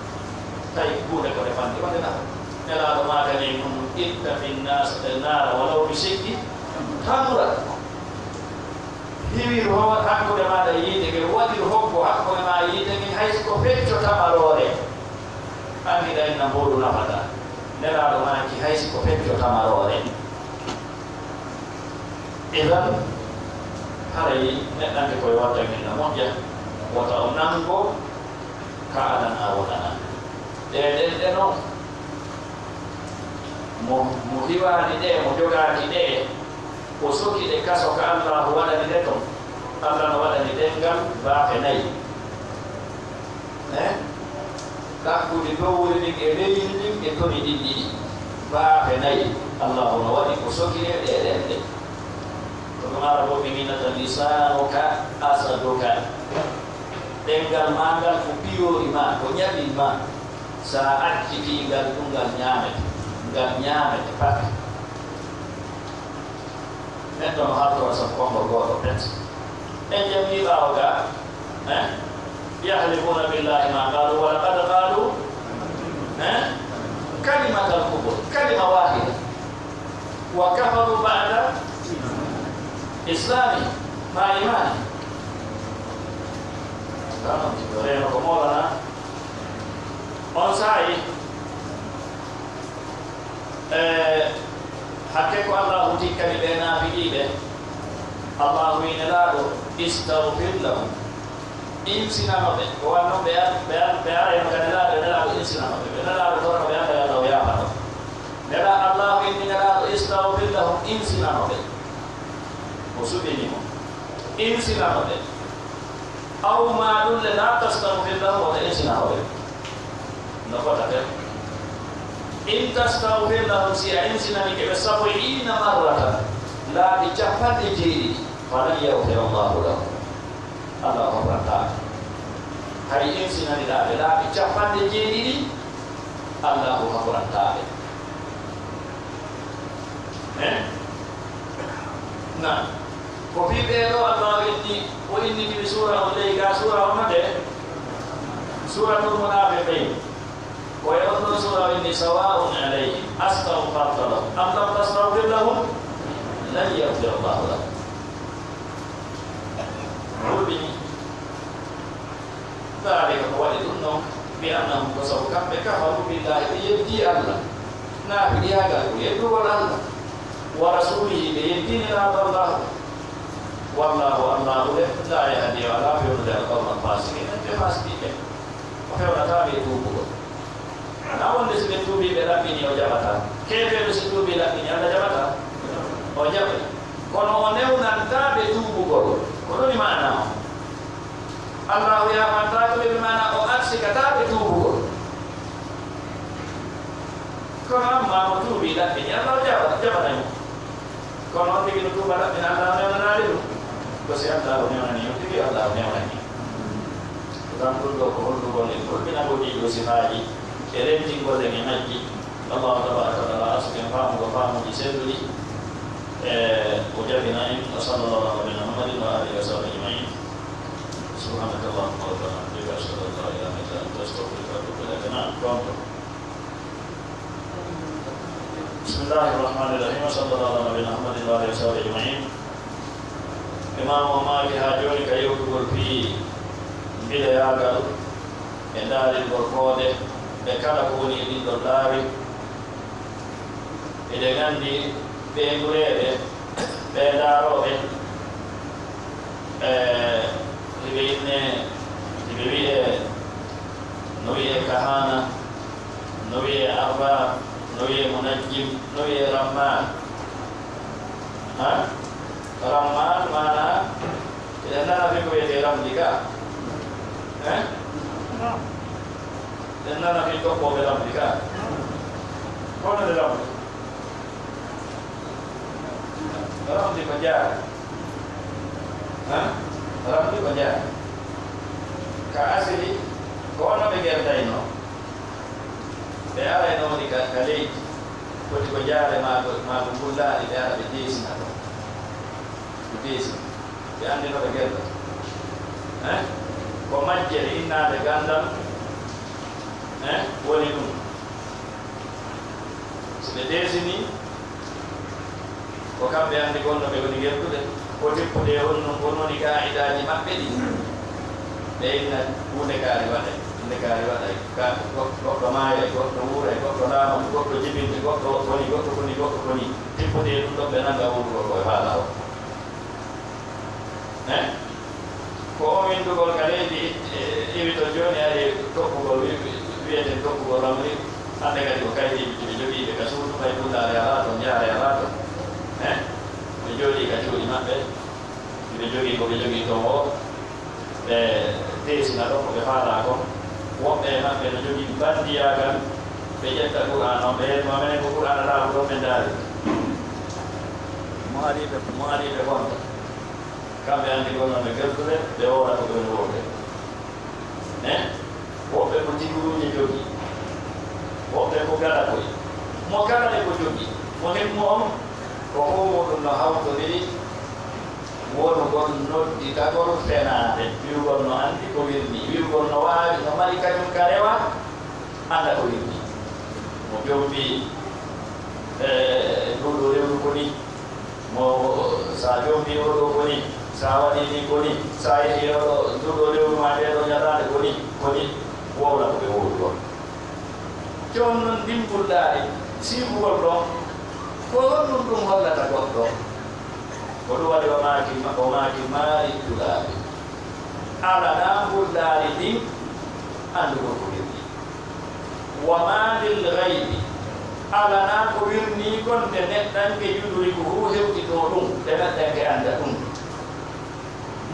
Tawi huunde ko defande wonde nafa. Nelaaɗo maakani en ɗum, "Ittaqi nnaasa, naara walaw bi shiqqi tamra." Hiwir ho-, hakkunde maaɗa e yiite ngen, waɗir hoggo hakkunde maa e yiite ngen, hay si ko fecco tamaroore. Anndiɗa inna mboɗu nafataa. Nelaaɗo maaki hay si ko fecco tamaroore. Idan, haray neɗɗanke koye watta ngenna moƴƴa, wota o nanngo ka alanaa wonanaa. Ɗee ɗenɗe noon, mo, mo hiwaani ɗee, mo jogaaki ɗee, o soki ɗe kaso ka Allaahu waɗani ɗe ton. Allah no waɗani ɗemngal, Baafe nayi. Eh? Ɗakkude dowri ndin e leydi ndin e toni ɗin ɗiɗi. Baafe nayi. Allahu no waɗi ko sokiri e ɗee ɗemɗe. Ko ɗum Arabooɓe wiynata lisanuka asaduka. Ɗemngal maa ngal ko piyoori maa, ko ñaɓi maa. So a accitii ngal ɗum, ngal ñaamete. Ngal ñaamete pati. Neɗɗo no haltora sabu konngol gooto pet. En janngi ɓaawo ga, eh? Yahlifuna billahi ma qalu wa laqad qalu, eh? Kalimatal kufr, kalima wahida. Wa kafaru ba'da islami, ma imani. Ɗum ɗon, reeno ko moolana. On saa'i, e, hakke ko Allahu tikkani ɓe naafiqiiɓe. Allahu wi'i Nelaaɗo, "Istawfir lahum." Insinano ɓe. Ko wanno ɓe ar-, ɓe ar-, ɓe arayno ka Nelaaɗo, Nelaaɗo insinano ɓe. Ɓe Nelaaɗo torno ɓe annda yo Allahu yaafano. Nela-, Allahu inni Nelaaɗo, "Istawfir lahum." Insinano ɓe. O suɓini mo. Insinano ɓe. Aw maa ɗum le, laa tastagfir lahum, wota insina hoɓe. No fota ɓe. In tastagfir lahum, si a insinani ke ɓe sabo'iina marratan, laabi capanɗe jeeɗiɗi, falan yagfir Allahu lahum. Allahu haɓorantaa ɓe. Hay insinani ɗaa ɓe laabi capanɗe jeeɗiɗi, Allahu haɓorantaa ɓe. Eh? Na. Ko fii ɓee ɗoo Allahu inni, o innitiri suura on ley, gaa suura on no de? Suuratul Munaafiqiin. Ko e on ɗon suura o inni, "Sawaa'un alayhim astagfarta lahum am lam tastagfir lahum lan yagfir Allahu lahum." Hulɓini. Daalika, ko waɗi ɗum noon, bi annahum, ko sabu kamɓe, kafaru billahi, ɓe yeddii Allah. Naafigiyaagal ko yeddugol Allah, wa rasuulihi, ɓe yeddii Nelaaɗo Allah. Wallaahu, Allaahu de, laa yahdi, o alaa fewnude, al qawma al faasiqiin, ɓe faasiqiiɓe. O fewnataa ɓe e tuubugol. Alaa wonde si ɓe tuubii, ɓe ɗaɓɓinii, o jaɓataa. Keefeero si tuubii, ɗaɓɓinii, Allah jaɓataa? O jaɓay. Kono o newnantaa ɓe tuubugol. Ko ɗum e maanaa on. Allaahu yaafantaako ɓe, bi maanaa o arsikataa ɓe tuubugol. Kono ammaa mo tuubii ɗaɓɓini, Allaahu jaɓa-, jaɓanay mo. Kono on tigi no tuuba ɗaɓɓina, Allaahu newnanaali ɗum. Ko si Allaahu newnanii on tigi, Allaahu newnanii. Ɗum ɗoo ko hollugol en, holɓinagol ɗii ɗoo sifaaji e rentingol en e majji. Allahu tabaaraka wa taala arsuken faamugo faamuuji selluɗi, e o jaɓina en. Wa sallallahu ala nabiyina Muhammadin wa alihi wa sahbihi ajma'in. Subhanaka Allahumma rabbana wa bihamdika, ashhadu an la ilaha illa anta, astaghfiruka wa atubu ilayk. Naam, tontu. Bismillahi rahmani rahim. Wa sallallahu ala nabiyina Muhammadin wa alihi wa sahbihi ajma'in. Imaamu o maaki haa jooni ka yewtugol fii mbileyaagal e ndaaringol koode e kala ko woni e ɗin ɗon laawi. Eɗen anndi ɓee ndureeɓe, ɓee ndaarooɓe, e, hiɓe inne, hiɓe wi'ee, no wi'ee kahaana, no wi'ee arbaab, no wi'ee munajjim, no wi'ee rammaan. Ha? Rammaan maanaa, eɗen nana fii ko wiyetee ramli ka? Eh? Eɗen nana fii toppooɓe ramli ka? Kono nde ramli. Ramli ko jaare. Ha? Ramli ko jaare. Ka asili, ko wonno ɓe gerdaynoo. Ɓe arayno woni ka, ka leydi. Foti ko jaare maa ko, maa ko mbullaari, ɓe ara ɓe deesina ɗo. Ɓe deesina. Ɓe anndi no ɓe gerda. Eh? Ko majjere innaande ganndal. Eh? Woni ɗum. So ɓe deesinii, ko kamɓe anndi gonno ɓe woni gertude, ko tippude e honno, ko woni kaa'idaaji maɓɓe ɗin. Ɓe inna huunde kaari waɗay, huunde kaari waɗay, ka, go-, goɗɗo maayay, goɗɗo wuuray, goɗɗo laamay, goɗɗo jibintay, goɗɗo koni, goɗɗo koni, goɗɗo koni. Tippude e ɗum ɗon ɓe nannga wuurugol ko e faa laawol. Eh? Ko on winndugol ka leydi, e, iwi to jooni ari toppugol, wi-, wi-, wiyeten toppugol ramri, hannde kadi ko kaydiiji ɗi ɓe jogii ɓe ka suudu, fay bullaare alaa ton, jaare alaa ton. Eh? Ɓe jooɗii ka cuuɗi maɓɓe, ɓe jogii ko ɓe jogii ton o. E teesina ɗon ko ɓe faalaa kon. Woɓɓe e maɓɓe no jogii banndiyaagal, ɓe ƴetta Qur'aana on, ɓe yeeɗi ma menen ko Qur'aana laaɓuɗo on ɓe ndaari. Mo adii ɓe, mo adii ɓe bonta. Kamɓe anndi ko non ɓe gertude, ɓe woora ko ɓe woorde. Eh? Woɓɓe ko tiguruuje jogii, woɓɓe ko galakoy. Mo kala e ko jogii, mo himmo on, ko fof muɗum no hawtondiri wonugol nodditagol fenaande, wi'ugol no anndi ko wirnii, wi'ugol no waawi, no mari kañum ka rewa, annda ko wirnii. Mo jombii, e, nduɗo rewru ko nii. Mo, sa jombi oɗo ko ni, sa waɗi ni ko ni, sa yehi oɗo, nduɗo lewru ma nde ɗo ñalaande ko ni, ko ni, wowla ko ɓe wowli on. Jooni noon, ndin bullaali siifugol ɗon, ko honɗum ɗum hollata goɗɗo? Ko ɗum waɗi o maaki, o maaki maari tulaaɓe. Alanaa bullaali ɗin anndugol ko wirnii. Wa maa lil gaybi, alanaa ko wirnii kon nde neɗɗanke yuduri ko huu hewtitoo ɗum, nde neɗɗanke annda ɗum.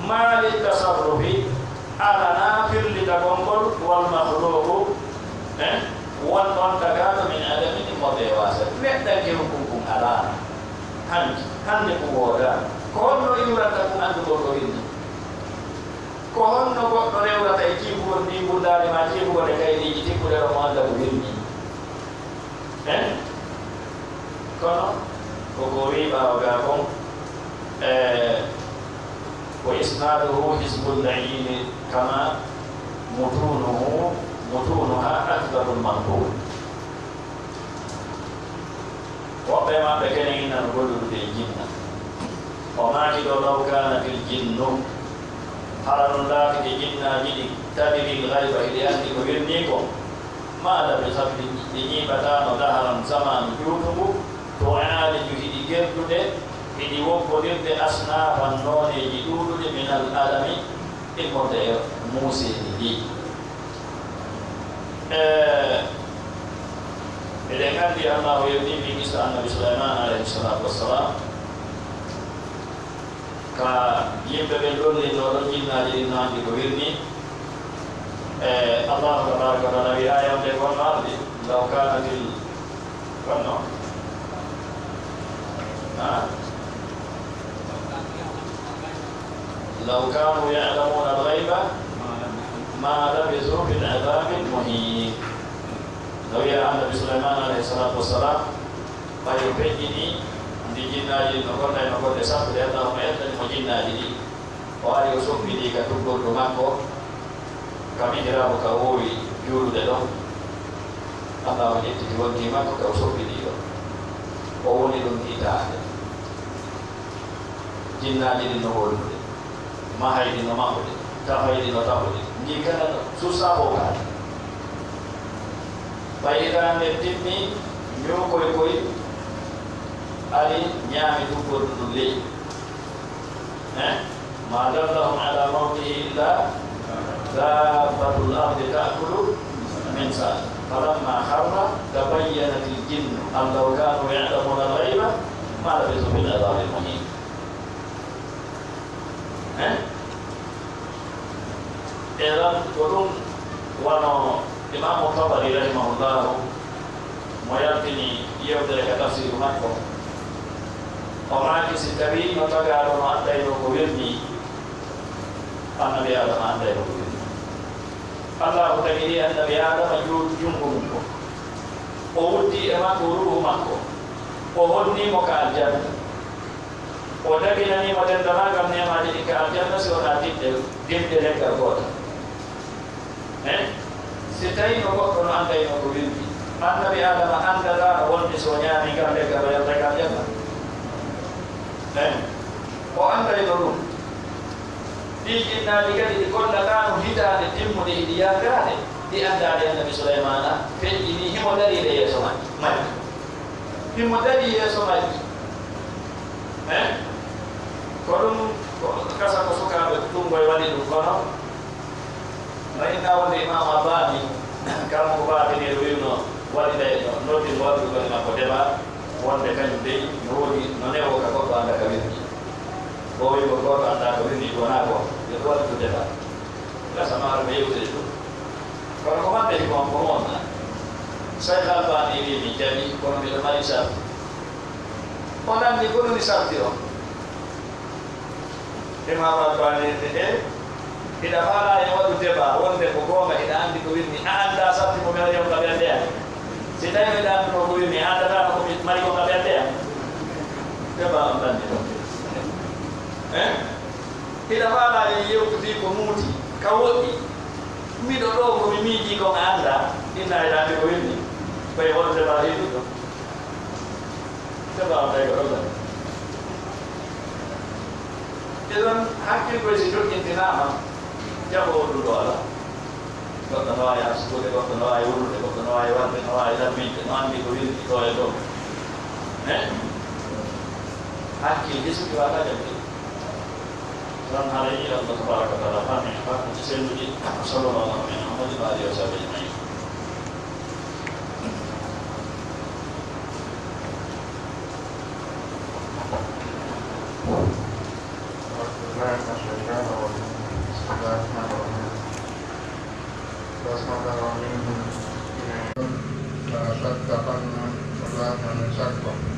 Maa li tasarrufi, alanaa firlitagol ngol, wal makhluuqu, eh, won on tagaaɗo min adamin immorde e waasa. Neɗɗanke ɗum kun kun alaana. Hanki, hannde kun woodaani. Ko honno iwrata kun anndugol ko wirnii? Ko honno goɗɗo rewrata e ciifugol ndii bullaali maa ciifugol e kaydiiji tikkuɗe ɗo mo annda ko wirnii? Eh? Kono ko ko wii ɓaawo gaa kon, eh, ko isnaaduhu hizbul la'iini kama mutuunuhu, mutuunuha akdabul manquul. Woɓɓe maɓɓe kene inna no gollude e jinna. O maaki ɗo, "Law kaanatil jinnu," hara ɗum laatike jinnaaji ɗi, "tadril gayba," hiɗi anndi ko wirnii ko, "maa labisat," ɗi, ɗi ñiiɓataano daharan, zamaanu juutungu, "tu'aaliju," hiɗi gerdude, hiɗi woggodirde, "asnaafan," nooneeji ɗuuɗuɗi, "minal alami," immorde e muuseeri ndii. E, eɗen anndi Allaahu yewtii min qissa Annabi Suleymaana alayhi salaatu wassalam, ka yimɓe ɓen lollinoo ɗon jinnaaji ɗin no anndi ko wirnii. E, Allaahu tabaaraka wa taala wi'i aaya on nde wonno ardi, "Law kaanatil," wonno? Ha? "Law kaanu ya'lamuuna al-ghayba maa labisuu fil azaabil muhiin." No wi'a Annabi Suleymaana alayhi salaatu wassalam, ɓay o feƴƴinii ndi jinnaaji ɗin no gonnay no golle sappo ɗe, Allaahu mo ƴettani mo jinnaaji ɗi. O ari o soppidii ka tuggordu makko, ka mihraabu ka woowi juulude ɗon. Allaahu ƴettiti wonti makko ka o soppidii ɗon. O woni ɗon hitaande. Jinnaaji ɗin no hollude, mahayɗi no mahude, tafayɗi no tahude. Ndi kala no susaa fo kaali. Ɓay hitaande timmi, ñuukoy koy ari ñaami tuggordu ndun ley. Eh? "Maa dallahum alaa mawtihi illaa daabbatul ardi ta'kulu min sa'atihi. Falammaa kharra tabayyanatil jinnu an law kaanuu ya'lamuunal ghayba maa labisuu fil azaabil muhiin." Eh? Idan, ko ɗum wano Imaamu Tabari rahimahullahu, mo yaltini yewtere ka tafsiru makko, o maaki, si tawii no tagaaɗo no anndaynoo ko wirnii, Annabi Aadama anndaynoo ko wirnii. Allaahu tagiri Annabi Aadama ju-, junngo mum ko. O wuttii e makko ruuhu makko. O honnii mo ka aljanna. O daginanii mo denndaangal neemaaji ɗin ka aljanna, si wonaa dimɗe, dimɗe leggal gootal. Eh? Si tawii no goɗɗo no anndaynoo ko wirnii, Annabi Aadama anndataano wonde si o ñaamii ngal leggal o yaltay ka aljanna? Eh? O anndaynoo ɗum. Ɗii jinnaaji kadi ɗi gollataano hitaande timmunde hiɗi yaltaade, ɗi anndaali Annabi Suleymaana, feƴƴinii himo darii e yeeso majji, majji. Himo darii yeeso majji. Eh? Ko ɗum, ko kasa ko sukaaɓe ɗum koye waɗi ɗum, kono no inna wonde Imam Abani, kanko ko baatiniiɗo wi'uno waɗi nde no noddi mo waɗugol e makko débat, wonde kañum dey no woni no newo ka goɗɗo annda ka wirdi. O wi'ugol goɗɗo annda ka wirdi ko wonaa ko, yo ɗum waɗi ɗum débat. Gasa maaro ɓe yewtiri ɗum. Kono ko maɓɓe ko on ko wonna. Cheikh Albani wi mi jaɓi, kono miɗo mari sarti. O nanndi ko ɗum sarti o. Imam Albani wi e, hiɗa faala en waɗu débat, wonde ko goonga, hiɗa anndi ko winni, a anndaa sarti mo mi waɗi on ka ɓernde am. Si tawi miɗa anndi ko winni, a anndataa ko mi mari ko ka ɓernde am. Débat on nanndi ɗum. Eh? Hiɗa faala en yewtidi ko muuti, ka woɗɗi. Miɗo ɗo ko mi miiji kon a anndaa, inna hiɗa anndi ko winni. Koye wonde ma heɓi ɗum. Heɓa on tawi ko ɗon. Ɗe ɗon hakkil koye si joɗɗintinaama, jaɓoowo ɗum ɗo alaa. Goɗɗo no waawi arsude, goɗɗo no waawi wulude, goɗɗo no waawi warde, no waawi lamminde, no anndi ko winndi ɗo e ɗo. Eh? Hakkil hisuki wata jaɓde. Ɗon haray Allah tabaraka wa taala faami en faamuji selluɗi. Wa sallallahu ala nabiyina Muhammadin wa alihi wa sahbihi ajmain. أعوذ بالله من الشيطان الرجيم. بسم الله الرحمن الرحيم. بسم الله الرحمن الرحيم. لا شك أن الله من شك.